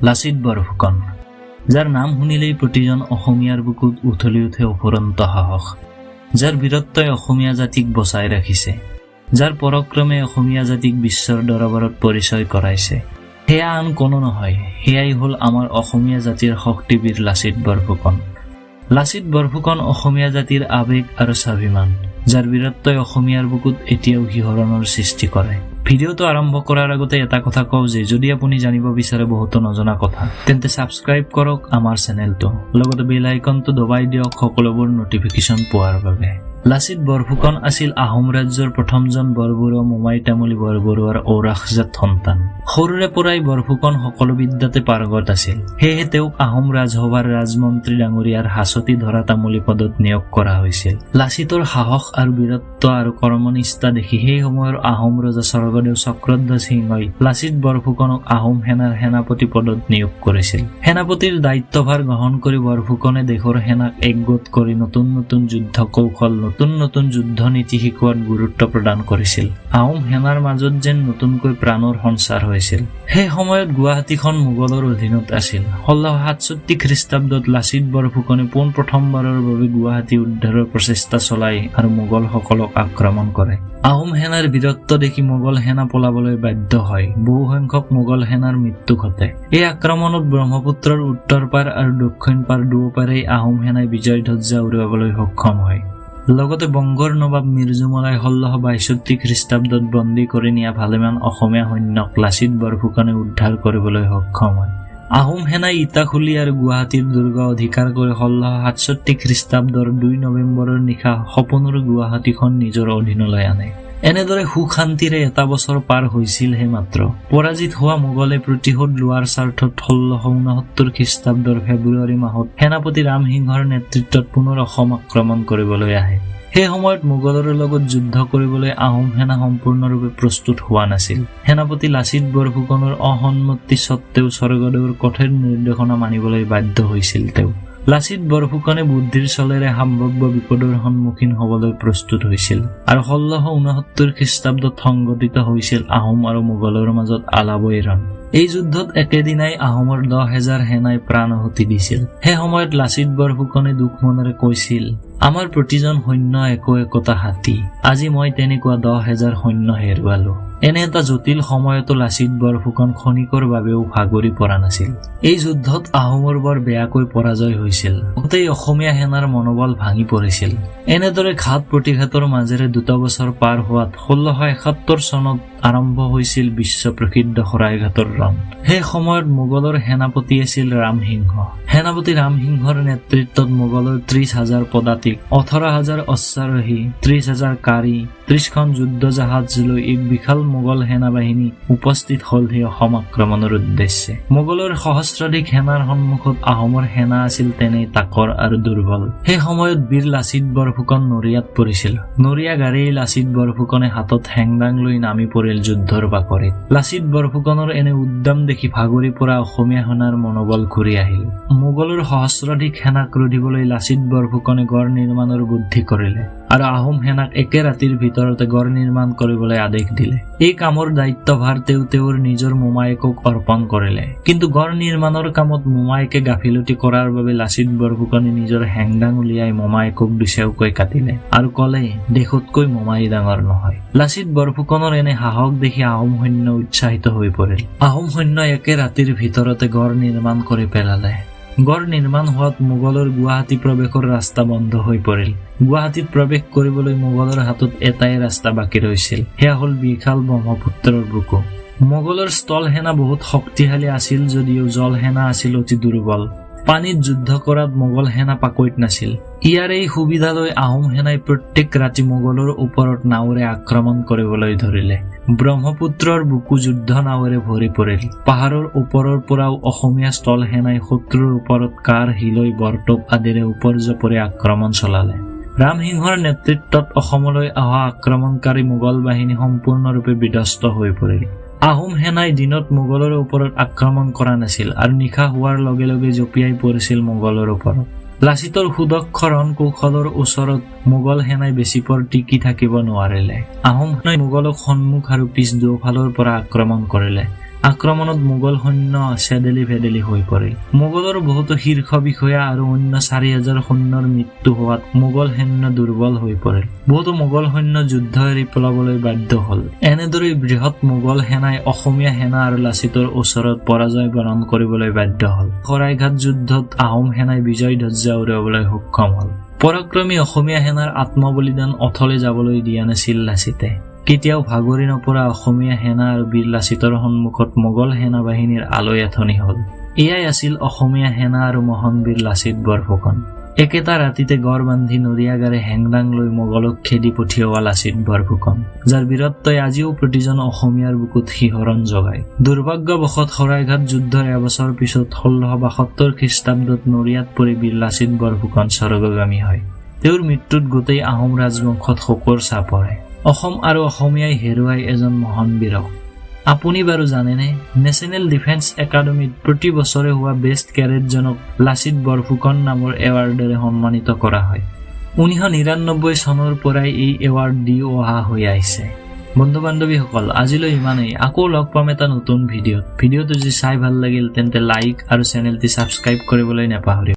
লাচিত বৰফুকন, যাৰ নাম শুনিলেই প্ৰতিজন অসমীয়াৰ বুকুত উথলি উঠে অফুৰন্ত সাহস, যাৰ বীৰত্বই অসমীয়া জাতিক বচাই ৰাখিছে, যাৰ পৰাক্ৰমে অসমীয়া জাতিক বিশ্বৰ দৰবাৰত পৰিচয় কৰাইছে, সেয়া আন কোনো নহয়, সেয়াই হ'ল আমাৰ অসমীয়া জাতিৰ শক্তিবীৰ লাচিত বৰফুকন। লাচিত বৰফুকন অসমীয়া জাতিৰ আৱেগ আৰু স্বাভিমান, যাৰ বীৰত্বই অসমীয়াৰ বুকুত এতিয়াও শিহৰণৰ সৃষ্টি কৰে। ভিডিঅ'টো আৰম্ভ কৰাৰ আগতে এটা কথা কওঁ যে যদি আপুনি জানিব বিচাৰে বহুতো নজনা কথা, তেন্তে ছাবস্ক্ৰাইব কৰক আমাৰ চেনেলটো, লগতে বেল আইকনটো দবাই দিয়ক সকলোবোৰ নটিফিকেশ্যন পোৱাৰ বাবে। লাচিত বৰফুকন আছিল আহোম ৰাজ্যৰ প্ৰথমজন বৰবৰুৱা মোমাই তামুলী বৰবৰুৱাৰ ঔৰাসজাত সন্তান। সৰুৰে পৰাই বৰফুকন সকলো বিদ্যাতে পাৰ্গত আছিল। সেয়েহে তেওঁক আহোম ৰাজসভাৰ ৰাজমন্ত্ৰী ডাঙৰীয়াৰ হাঁচতি ধৰা তামুলী পদত নিয়োগ কৰা হৈছিল। লাচিতৰ সাহস আৰু বীৰত্ব আৰু কৰ্মনিষ্ঠা দেখি সেই সময়ৰ আহোম ৰজা স্বৰ্গদেউ চক্ৰধ্বজ সিংহই লাচিত বৰফুকনক আহোম সেনাৰ সেনাপতি পদত নিয়োগ কৰিছিল। সেনাপতিৰ দায়িত্বভাৰ গ্ৰহণ কৰি বৰফুকনে দেশৰ সেনাক একগোট কৰি নতুন নতুন যুদ্ধ কৌশল, নতুন নতুন যুদ্ধ নীতি শিকোৱাত গুৰুত্ব প্ৰদান কৰিছিল। আহোম সেনাৰ মাজত যেন নতুনকৈ প্ৰাণৰ সঞ্চাৰ হৈছিল। সেই সময়ত গুৱাহাটীখন মোগলৰ অধীনত আছিল। 1667 খ্ৰীষ্টাব্দত লাচিত বৰফুকনে পোন প্ৰথমবাৰৰ বাবে গুৱাহাটী উদ্ধাৰৰ প্ৰচেষ্টা চলাই আৰু মোগলসকলক আক্ৰমণ কৰে। আহোম সেনাৰ বীৰত্ব দেখি মোগল সেনা পলাবলৈ বাধ্য হয়। বহুসংখ্যক মোগল সেনাৰ মৃত্যু ঘটে। এই আক্ৰমণত ব্ৰহ্মপুত্ৰৰ উত্তৰ পাৰ আৰু দক্ষিণ পাৰ দুয়োপাৰেই আহোম সেনাই বিজয় ধ্বজা উৰুৱাবলৈ সক্ষম হয়। লগতে বংগৰ নবাব মিৰ্জুমলাই 1662 খ্ৰীষ্টাব্দত বন্দী কৰি নিয়া ভালেমান অসমীয়া সৈন্যক লাচিত বৰফুকনে উদ্ধাৰ কৰিবলৈ সক্ষম হয়। আহোম সেনাই ইটাখুলি আৰু গুৱাহাটীৰ দুৰ্গ অধিকাৰ কৰি 1667 খ্ৰীষ্টাব্দৰ 2 নৱেম্বৰৰ নিশা সপোনৰ গুৱাহাটীখন নিজৰ অধীনলৈ আনে। এনেদৰে সুখ শান্তিৰে এটা বছৰ পাৰ হৈছিলহে মাত্ৰ, পৰাজিত হোৱা মোগলে প্ৰতিশোধ লোৱাৰ স্বাৰ্থত 1669 খ্ৰীষ্টাব্দৰ ফেব্ৰুৱাৰী মাহত সেনাপতি ৰামসিংহৰ নেতৃত্বত পুনৰ অসম আক্ৰমণ কৰিবলৈ আহে। সেই সময়ত মোগলৰ লগত যুদ্ধ কৰিবলৈ আহোম সেনা সম্পূৰ্ণৰূপে প্ৰস্তুত হোৱা নাছিল। সেনাপতি লাচিত বৰফুকনৰ অসন্মতি সত্ত্বেও স্বৰ্গদেউৰ কঠোৰ নিৰ্দেশনা মানিবলৈ বাধ্য হৈছিল তেওঁ। লাচিত বৰফুকনে বুদ্ধিৰ চলেৰে সম্ভাৱ্য বিপদৰ সন্মুখীন হবলৈ প্ৰস্তুত হৈছিল আৰু 1669 খ্ৰীষ্টাব্দত সংঘটিত হৈছিল আহোম আৰু মোগলৰ মাজত আলাবৈ ৰণ। এই যুদ্ধত একেদিনাই আহোমৰ 10,000 সেনাই প্ৰাণ আহুতি দিছিল। সেই সময়ত লাচিত বৰফুকনে দুখ মনেৰে কৈছিল, আমাৰ প্ৰতিজন সৈন্য একো একোটা হাতী, আজি মই তেনেকুৱা 10,000 সৈন্য হেৰুৱালো। এনে এটা জটিল সময়তো লাচিত বৰফুকন ক্ষণিকৰ বাবেও ভাগৰি পৰা নাছিল। এই যুদ্ধত আহোমৰ বৰ বেয়াকৈ পৰাজয় হৈছিল। গোটেই অসমীয়া সেনাৰ মনোবল ভাঙি পৰিছিল। এনেদৰে ঘাত প্ৰতিঘাতৰ মাজেৰে দুটা বছৰ পাৰ হোৱাত 1671 চনত আৰম্ভ হৈছিল বিশ্ব প্ৰসিদ্ধ শৰাইঘাটৰ ৰণ। সেই সময়ত মোগলৰ সেনাপতি আছিল ৰামসিংহ। সেনাপতি ৰামসিংহৰ নেতৃত্বত মোগলৰ 30,000 পদাতিক, 18,000 অশ্বাৰোহী, 30,000 কাৰী, 30খন যুদ্ধ জাহাজ লৈ এক বিশাল মোগল সেনাবাহিনী উপস্থিত হ'লহি অসম আক্ৰমণৰ উদ্দেশ্যে। মোগলৰ সহস্ৰাধিক সেনাৰ সন্মুখত আহোমৰ সেনা আছিল তেনেই তাকৰ আৰু দুৰ্বল। সেই সময়ত বীৰ লাচিত বৰফুকন নৰিয়াত পৰিছিল। নৰিয়া গাড়ী লাচিত বৰফুকনে হাতত হেংদাং লৈ নামি পৰিল যুদ্ধৰ বাকৰিত। লাচিত বৰফুকনৰ এনে উদ্যম দেখি ভাগৰি পৰা অসমীয়া সেনাৰ মনোবল ঘূৰি আহিল। মোগলৰ সহস্ৰাধিক সেনাক ৰোধিবলৈ লাচিত বৰফুকনে গড় নিৰ্মাণৰ বুদ্ধি কৰিলে আৰু আহোম সেনাক একে ৰাতিৰ ভিতৰতে গড় নিৰ্মাণ কৰিবলৈ আদেশ দিলে। এই কামৰ দায়িত্বভাৰ তেওঁ তেওঁৰ নিজৰ মোমায়েকক অৰ্পণ কৰিলে। কিন্তু গড় নিৰ্মাণৰ কামত মোমায়েকে গাফিলতি কৰাৰ বাবে লাচিত বৰফুকনে নিজৰ হেংদাং উলিয়াই মোমায়েকক দুচেওকৈ কাটিলে আৰু ক'লে, দেশতকৈ মোমাই ডাঙৰ নহয়। লাচিত বৰফুকনৰ এনে সাহস দেখি আহোম সৈন্য উৎসাহিত হৈ পৰিল। আহোম সৈন্যই একে ৰাতিৰ ভিতৰতে গড় নিৰ্মাণ কৰি পেলালে। গড় নিৰ্মাণ হোৱাত মোগলৰ গুৱাহাটী প্ৰৱেশৰ ৰাস্তা বন্ধ হৈ পৰিল। গুৱাহাটীত প্ৰৱেশ কৰিবলৈ মোগলৰ হাতত এটাই ৰাস্তা বাকী ৰৈছিল, সেয়া হ'ল বিশাল ব্ৰহ্মপুত্ৰৰ বুকু। মোগলৰ স্থল সেনা বহুত শক্তিশালী আছিল যদিও জল সেনা আছিল অতি দুৰ্বল। পানীত যুদ্ধ কৰাত মোগল সেনা পাকৈত নাছিল। ইয়াৰ এই সুবিধা লৈ আহোম সেনাই প্ৰত্যেক ৰাতি মোগলৰ ওপৰত নাওৰে আক্ৰমণ কৰিবলৈ ধৰিলে। ব্ৰহ্মপুত্ৰৰ বুকু যুদ্ধ নাৱেৰে ভৰি পৰিল। পাহাৰৰ ওপৰৰ পৰাও অসমীয়া স্থল সেনাই শত্ৰুৰ ওপৰত কাঁড়, হিলৈ, বৰটোপ আদিৰে উপৰ্যপৰি আক্ৰমণ চলালে। ৰামসিংহৰ নেতৃত্বত অসমলৈ অহা আক্ৰমণকাৰী মোগল বাহিনী সম্পূৰ্ণৰূপে বিধ্বস্ত হৈ পৰিল। আহোম সেনাই দিনত মোগলৰ ওপৰত আক্ৰমণ কৰা নাছিল আৰু নিশা হোৱাৰ লগে লগে জঁপিয়াই পৰিছিল মোগলৰ ওপৰত। লাচিতৰ সুদক্ষ ৰণ কৌশলৰ ওচৰত মোগল সেনাই বেছিপৰ টিকি থাকিব নোৱাৰিলে। আহোম সেনাই মোগলক সন্মুখ আৰু পিছ দুয়োফালৰ পৰা আক্ৰমণ কৰিলে। আক্ৰমণত মোগল সৈন্য চেদেলি ভেদেলি হৈ পৰিল। মোগলৰ বহুতো শীৰ্ষ বিষয়া আৰু অন্য 4000 সৈন্যৰ মৃত্যু হোৱাত মোগল সৈন্য দুৰ্বল হৈ পৰিল। বহুতো মোগল সৈন্য যুদ্ধ এৰি পলাবলৈ বাধ্য হ'ল। এনেদৰেই বৃহৎ মোগল সেনাই অসমীয়া সেনা আৰু লাচিতৰ ওচৰত পৰাজয় বৰণ কৰিবলৈ বাধ্য হ'ল। শৰাইঘাট যুদ্ধত আহোম সেনাই বিজয় ধ্বজা উৰুৱাবলৈ সক্ষম হ'ল। পৰাক্ৰমী অসমীয়া সেনাৰ আত্মবলিদান অথলে যাবলৈ দিয়া নাছিল লাচিতে। কেতিয়াও ভাগৰি নপৰা অসমীয়া সেনা আৰু বীৰ লাচিতৰ সন্মুখত মোগল সেনাবাহিনীৰ আলৈ আথনি হ'ল। এয়াই আছিল অসমীয়া সেনা আৰু মহান বীৰ লাচিত বৰফুকন। একেটা ৰাতিতে গড় বান্ধি নৰিয়াগাৰে হেংদাং লৈ মোগলক খেদি পঠিওৱা লাচিত বৰফুকন, যাৰ বীৰত্বই আজিও প্ৰতিজন অসমীয়াৰ বুকুত শিহৰণ জগায়। দুৰ্ভাগ্যবশত শৰাইঘাট যুদ্ধৰ এবছৰ পিছত 1672 খ্ৰীষ্টাব্দত নৰিয়াত পৰি বীৰ লাচিত বৰফুকন স্বৰ্গগামী হয়। তেওঁৰ মৃত্যুত গোটেই আহোম ৰাজবংশত শোকৰ ছাঁ পৰে। অসম আৰু অসমীয়াই হেৰুৱাই এজন মহান বীৰক। আপুনি বাৰু জানেনে, নেশ্যনেল ডিফেন্স একাডেমীত প্ৰতি বছৰে হোৱা বেষ্ট কেডেটজনক লাচিত বৰফুকন নামৰ এৱাৰ্ডেৰে সন্মানিত কৰা হয়। 1999 চনৰ পৰাই এই এৱাৰ্ড দি অহা হৈ আহিছে। বন্ধু বান্ধৱীসকল, আজিলৈ ইমানেই। আকৌ লগ পাম এটা নতুন ভিডিঅ'ত। ভিডিঅ'টো যদি চাই ভাল লাগিল, তেন্তে লাইক আৰু চেনেলটি ছাবস্ক্ৰাইব কৰিবলৈ নাপাহৰিব।